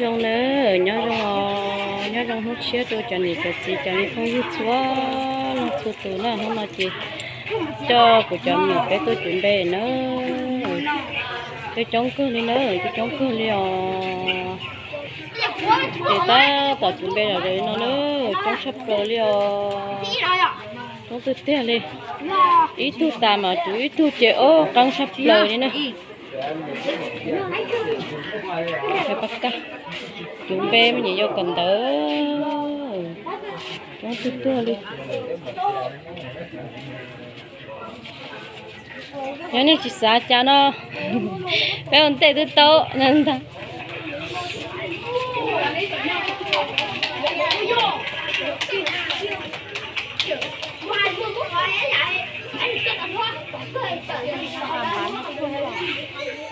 Zoo na, nyob zoo os, nyob zoo hnub tshiab rau cov niam cov txiv cov me phooj ywg txhua leej txhua tus na. Hnub no ces coj kuv cov me nyuam peb tuaj cuv npe na. Coob coob kawg li na, coob coob kawg li os. Ces tab tom cuv npe los li no na, coob tshaj plaws li os. Coob tiag tiag li. Ib tug tas mas cuv ib tug ces ob qeeb tshaj plaws li na. Cuv npe me nyuam yaus kawm ntawv coob tiag tiag li. Yog nej tsis xav cas no, peb ua ntej twb tau ntag.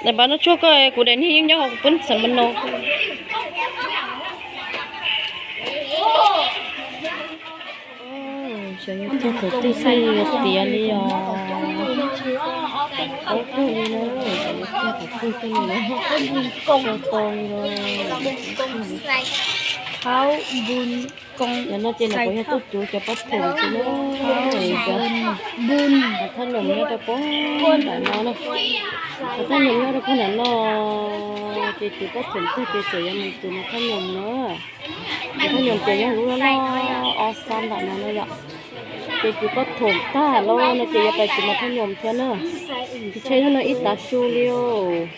Daim npav no tshuaj koj, kuv daim niag yeej nyob hauv kuv pub xam mano. Xyov yog txog thaum twg xwb yuav tiav li os. Paub kawg li na, xyov yog txog thaum twg xwb yuav sau tau li os. Yog no ces los kuv yog tuaj cuv cov pab thoom xwb na. Cov thaj nyom nyob rau puag nram no na. Cov thaj nyom nyob rau puag nram no ces cuv pab thoom tag ces txawm yuav mus cuv mas thaj nyom na. Mas thaj nyom ces yog lub loj loj ob xab nram no na yom. Ces cuv pab thoom tag lawm no ces yuav pais cuv mas thaj nyom thiab na. Ces tsheb no ib tav su li os.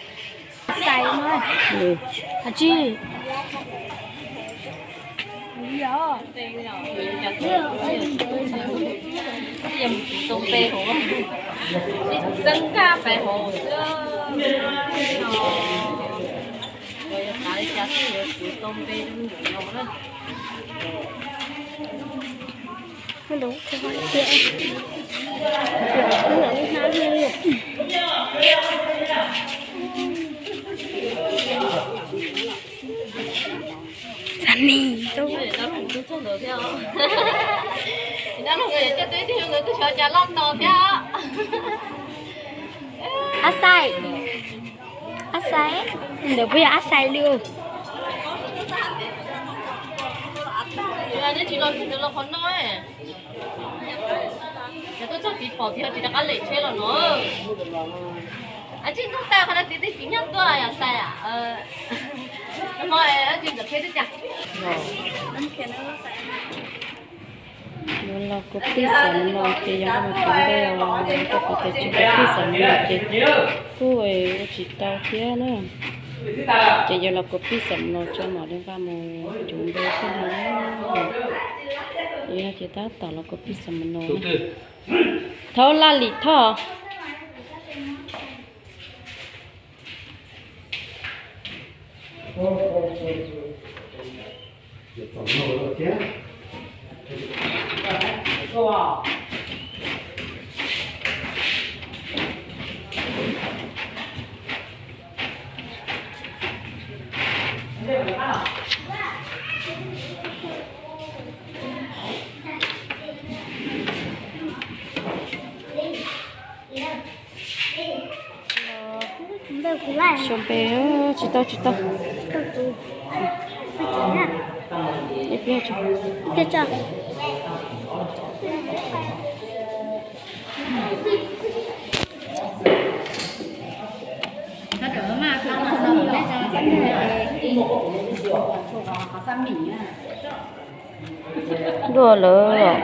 Xav nim Ab xai, ab xai, ntawd puas yog ab xai li? Neb tsis los tsis los qhov no, yog tuaj txog tiv pom tsis rov qab lem tsheb los no. Ab tsis ntuj tag qhov no tiv tej tsis nyob tuaj yog xai. Hmo tsis ntawm tsheb twb cas. Yuav los kua pij xam no ces yog mus cuv npe os, koj qhov tias tsis kua pij xam no ces kuj ua tsis tau thiab na. Ces yuav los kua pij xam no tso mam li nqa mus cuv npe xwb no. Yog no ces tab tom los kua pij xam no. Thaub Laj Lim Thoj. Sau npe, tsis tau tsis tau. Ib pliag tso. Dua lawm.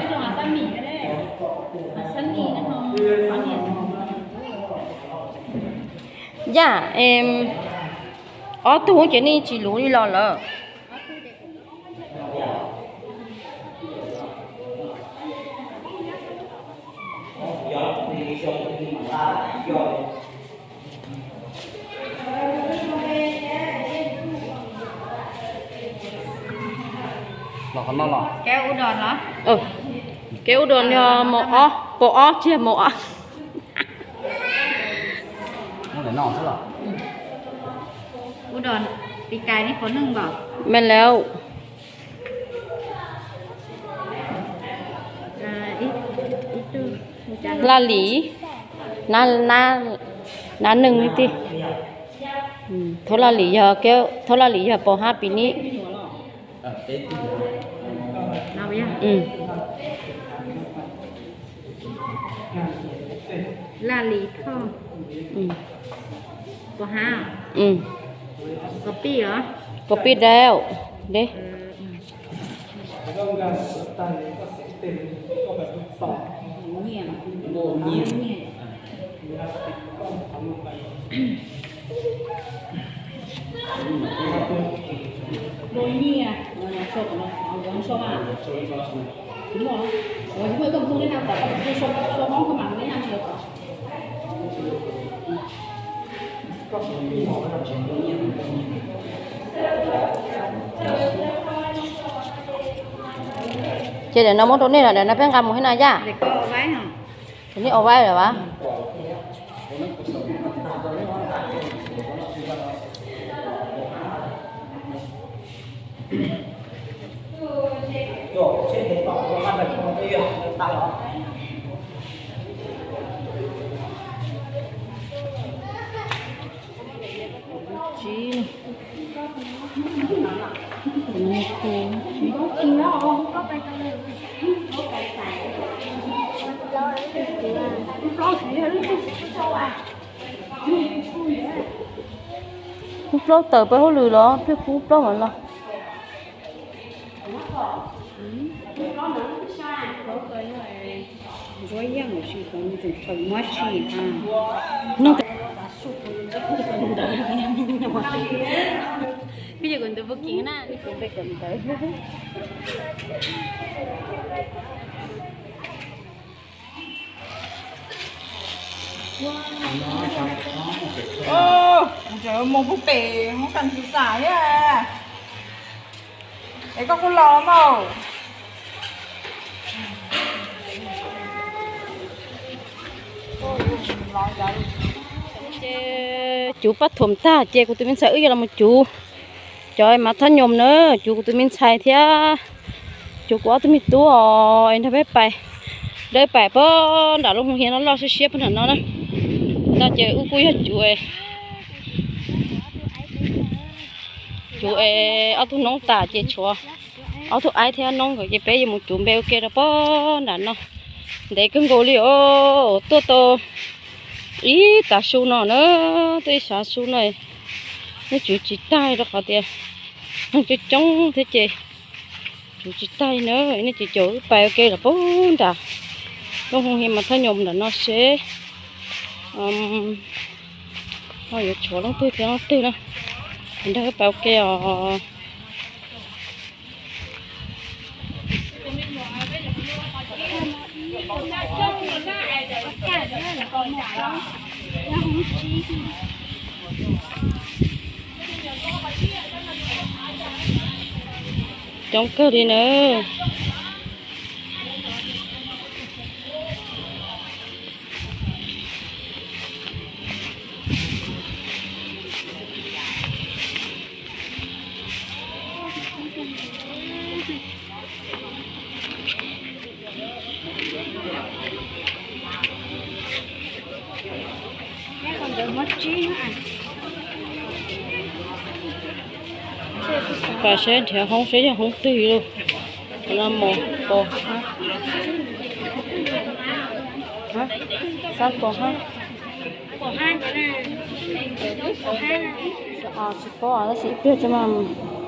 Yam, ob tug ces nej tsis luv li los lawm. Kev ua dog yog mos ob, pos ob tsis yog mos ob. Mej lawm. Laj Lim, nab neeg li tiag. Thaub Laj Lis yog, Thaub Laj Lis yog pos hab pis nib. Laj Lis Thoj, pos hab, pos pij, pos pij dawb deb. Ces nim no muab rau nej lawm, nim no peb nqa mus hab na yaj. Ces nej ua vaib lawm as. Kub plaub tawm peb hauj lwm los, peb kub plaub mam los. Peb cov kawm ntawv puas kim na, kuv npe kawm ntawv. Mus pem hoob kas ntxwv xam thiab. Es koj kuj los mas. Ces cuv pab thuam tag ces kuv tus me ntxhais wb yuav los mus cuv cov mas thab nyoos na, cuv kuv tus me ntxhais thiab cuv kuv ob tug me tub os, es nrog peb pais, dawb pais puag nram lub hoos hias no loj siab siab puag nram no na. No ces wb kuj yog cuv, cuv es ob tug noob tas ces tshuav ob tug aib thiab noob nkawd ces peb yuav mus cuv npe ua ke rau puag nram no. Ntev kawg nkaus li os, tuaj tau ib tav su no na, tuaj ib sab su no, neb cuv tsis tag rau qhov tias neeg coob coob thiab ces cuv tsis tag na. Nej ces caum wb pais ua ke los puag nram lub hoos hias mas thab nyoos nram no seb ho yuav tshuav leej twg thiab leej twg na, nrog wb pais ua ke os. Coob kawg li na. Pais saib nrhiav hoob seb yog hoob twg lauj. No mus pos hab, xab pos hab, tsis paub tab sis ib pliag tso mas.